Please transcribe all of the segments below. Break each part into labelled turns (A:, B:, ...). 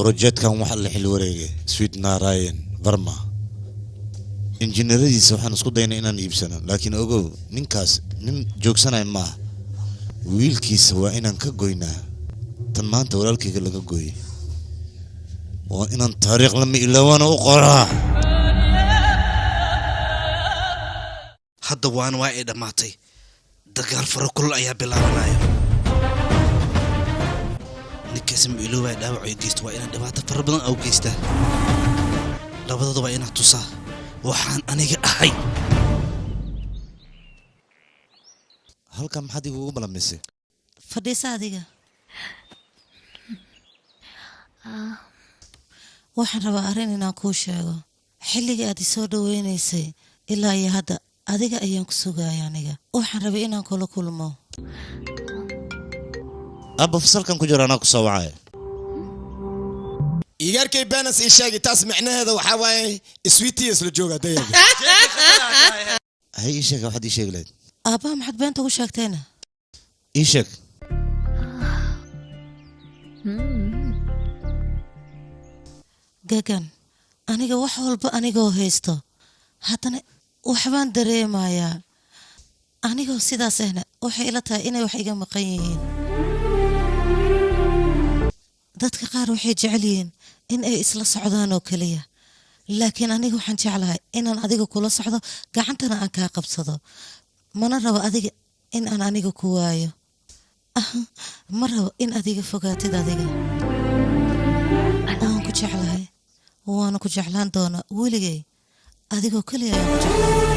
A: Projectkan waxaa la xil wareegay Sweet Narayan Varma. Injineeradiisa waxaan isku daynay inaan iibsano, laakiin ogow, ninkaas nin joogsanaya maaha. Wiilkiisa waa inaan ka goynaa tan maanta walaalkayga laga gooyey. Waa inaan taariikh lama ilaawana u qoraa.
B: Hadda waan waa ay dhammaatay. Dagaal faro kulul ayaa bilaabanaya. Ninkaasi ma iloobaya dhaawac ay geysto. Waa inaan dhibaato fara badan au geystaa. Labadooda waa inaan tusaa waxaan aniga ahay.
A: Halkan maxaad igugu balamisay?
C: Fadhiisa adiga. Waxaan rabaa arrin inaan kuu sheego. Xilligii aad isoo dhaweynaysay ilaa iyo hadda adiga ayaan ku sugaya. Aniga waxaan rabay inaan kula kulmo.
A: Abba, fasalkan ku jiro, anaa ku soo wacaya.
D: Igaarkay, banas ii sheegay. Taas micnaheeda waxaa waaye Sweety isla jooga dayaga.
A: Hay, ii sheeg waxaad ii sheegi lahayd.
C: Aabbaha maxaad beenta ugu sheegtayna?
A: Ii sheeg.
C: Gagan, aniga wax walba anigoo haysto, haddana waxbaan dareemayaa. Anigoo sidaas ahna, waxay ila tahay inay wax iga maqan yihiin. Dadka qaar waxay jecel yihiin in ay isla socdaan oo keliya, laakiin aniga waxaan jeclahay inaan adiga kula socdo, gacantana aan kaa qabsado. Mana rabo adiga in aan aniga ku waayo. Ma rabo in adiga fogaatid. Adiga waan ku jeclahay, waana ku jeclaan doonaa weligay. Adigoo keliya ayaan ku jeclaan.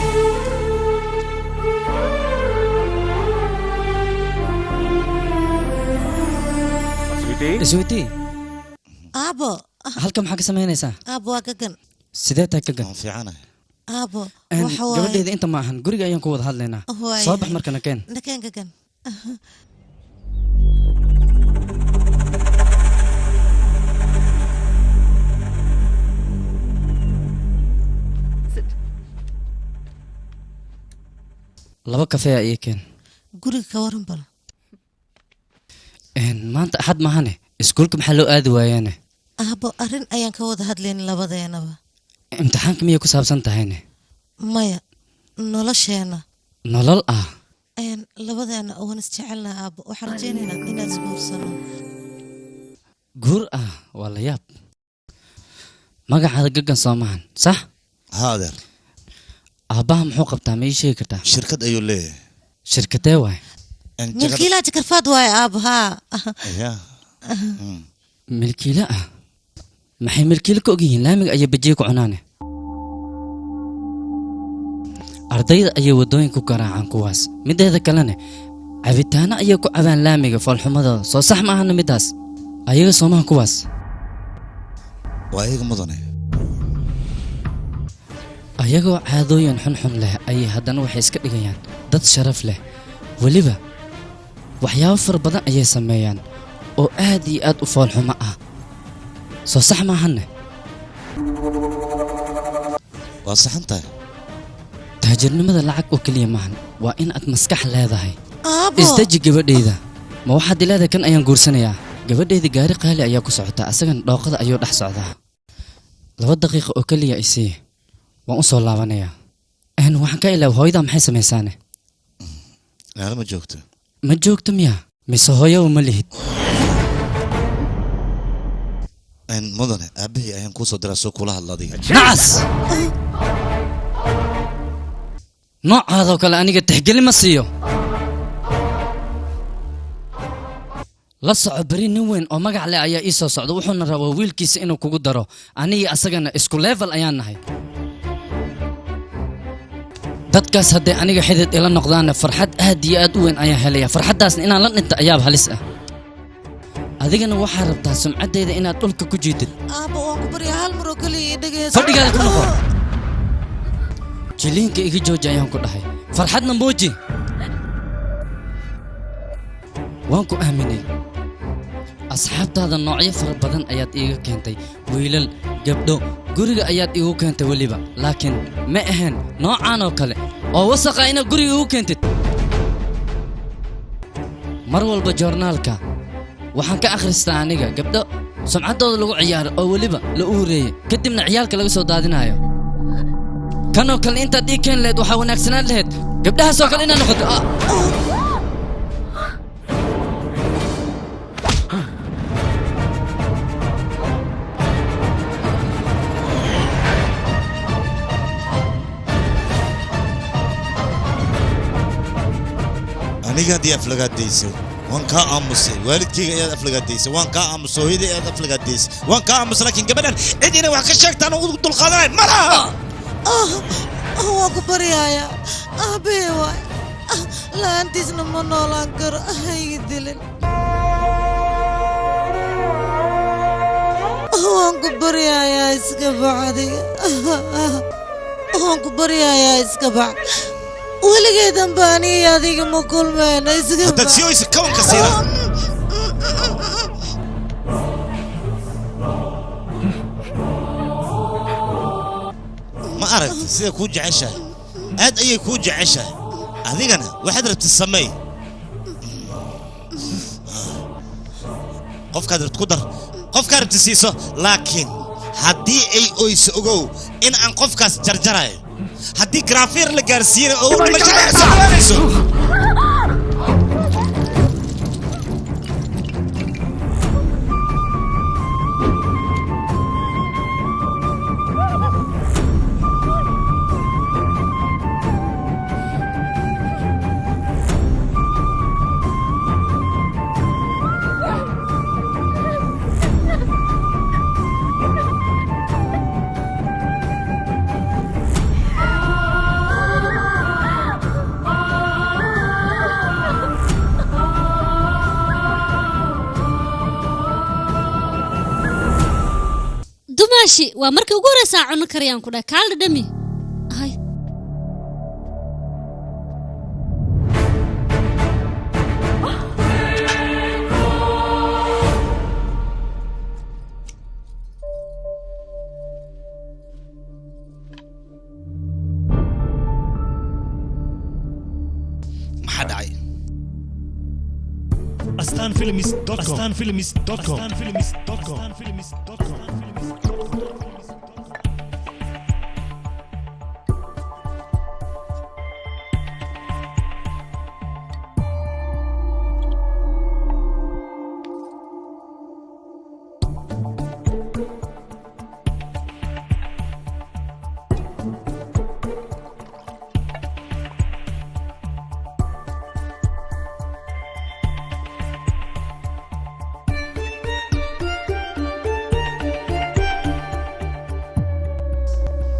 E: Sweety.
C: Aabo.
E: Halka maxaa ka samaynaysaa?
C: Aabo, waa Gagan.
E: Sidee tahay, Gagan?
A: Fiicanahay.
C: Aabo, waxa waaye
E: Gabadheeda inta ma ahan, guriga ayaan ku wada hadlaynaa.
C: Waayahay.
E: Soo bax markana, keen.
C: Nakeen, Gagan.
E: Laba kafee ii keen.
C: Guriga ka waran bal?
E: Maanta axad maahane, iskuulka maxaa loo aadi waayaane?
C: Aabo, arrin ayaan ka wada hadlayn labadeenaba.
E: Imtixaanka miyay ku saabsan tahayne?
C: Maya, nolosheena.
E: Nolol ah?
C: Labadeena waan isjecelnaha, aabo. Waxaan rajaynaynaa inaan isguursano.
E: Guur ah? Waa la yaab. Magacaada Gagan soo maahan, sax?
A: Haa, adeer.
E: Aabbaha muxuu qabtaa, ma ii sheegi kartaa?
A: Shirkad ayuu leeyahay.
E: Shirkadee waay?
C: Milkiilaha jakarfaad waaye, aabo, haa.
A: Ya.
E: Milkiile ah? Maxay milkiile ka ogyihiin? Laamiga ayay bajiye ku cunaane, ardayda ayay waddooyinka ku garaacaan kuwaas. Mideeda kalena, cabitaano ayay ku cabaan laamiga. Foolxumadooda soo sax ma ahana middaas? Ayaga soomaha kuwaas?
A: Waa iyaga, mudane.
E: Ayagoo caadooyin xunxun leh ayay haddana waxay iska dhigayaan dad sharaf leh. Weliba waxyaabo fara badan ayay sameeyaan oo aad iyo aad u foolxumo ah. Soo sax maahanne?
A: Waa saxan tahay.
E: Taajirnimada lacag oo keliya maahan, waa in aad maskax leedahay.
C: Aabo.
E: Isdeji, gabadhayda. Ma waxaad ileedahay kan ayaan guursanayaa? Gabadhayda gaari qaali ayaa ku socotaa, asagana dhooqada ayuu dhex socdaa. 2 daqiiqa oo keliya isii, waan u soo laabanayaa. Waxaan ka ilaaba, hooyadaa maxay samaysaane?
A: Naala ma joogto.
E: Ma joogto miya, mise hooyow ma lihid?
A: Mudane, aabahii ayaan kuu soo diraa soo kula hadla adiga.
E: Nacas noocaadoo kale aniga tixgeli ma siiyo. La soco, beri nin weyn oo magac leh ayaa ii soo socda, wuxuuna rabaa wiilkiisa inuu kugu daro. Anigii asagana isku level ayaan nahay. Dadkaas hadday aniga xidid ila noqdaanna, farxad aad iyo aad u weyn ayaan helaya. Farxaddaasna inaan la dhinta ayaaba halis ah. Adigana waxaa rabtaa sumcaddayda inaad dhulka ku jiidid.
C: Aabo, waan ku baryaa, hal mar oo keliya ii dhegeyso.
E: Fadhigaada ku noqo. Jiliinka iga jooji ayaan ku dhahay. Farxadna muuji. Waan ku aaminay. Asxaabtaada noocyo fara badan ayaad iiga keentay, wiilal, gabdho, guriga ayaad iigu keentay weliba, laakiin ma ahayn noocaan oo kale oo wasaqa inaad guriga iigu keentid. Mar walba joornaalka waxaan ka akhristaa aniga gabdho Sumcaddooda lagu ciyaaro oo weliba la uureeyey, kadibna ciyaalka laga soo daadinayo. Kanoo kale intaad ii keen lahayd waxaa wanaagsanaan lahayd gabdhahaasoo kale inaad noqoto.
A: Aniga haddii aflagaadaysay waan kaa aamusay, waalidkayga ayaad aflagaadaysay waan kaa aamusay, hooyadii ayaad aflagaadaysay waan kaa aamusay, laakiin gabadhan cid inay wax ka sheegtaan oo u dulqaadanay ma laha.
C: Waan ku baryayaa, aabbahe waay, la'aantiisna ma noolaan karo, ha iga dilin. Waan ku baryayaa, iska bax adiga. Waan ku baryayaa, iska bax. Weligeedanba aniga iyo adiga ma kulmeyno, iska
A: Haddaad
C: bax.
A: sii oysa kawanka siina. Ma aragti sida kuu jeceshahay? Aad ayay kuu jeceshahay. Adigana waxaad rabtid sameey, qofkaad rabtid ku dar, qofkaad rabtid siiso, laakiin haddii ay oyso ogow in aan qofkaas jarjarayo. Haddii garaafiir la gaarsiiyana oo dhimashada ay soo dhawaanayso.
F: Dumaashi, waa markii ugu horeysaa cuno karayaan ku dhahay, kaala dhami. Hay.
B: Maxaa dhacay?
G: astanfilms.com, astanfilms.com, astanfilms.com.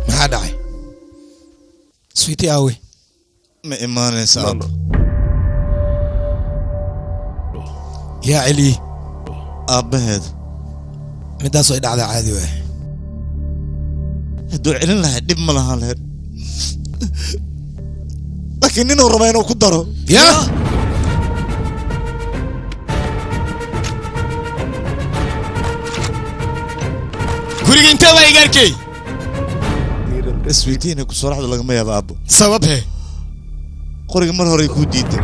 D: Maxaa dhacay, Sweety aawe?
A: Ma imaanaysa, aabbo.
D: Yaa celiye?
A: Aabbaheed.
D: Midaasoo i dhacdaa caadi waay.
A: Hadduu celin lahay dhib ma lahaan lahayd, laakiin ninuu raba inuu ku daro.
D: Yaa guriga intee waa igaarkey?
A: Sweety inay ku soo raxdo lagama yaabo, aabbo.
D: Sabab he?
A: Qoriga mar horey kuu diiday.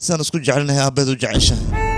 A: Sidaan isku jecelnahay aabbeed u jeceshahay.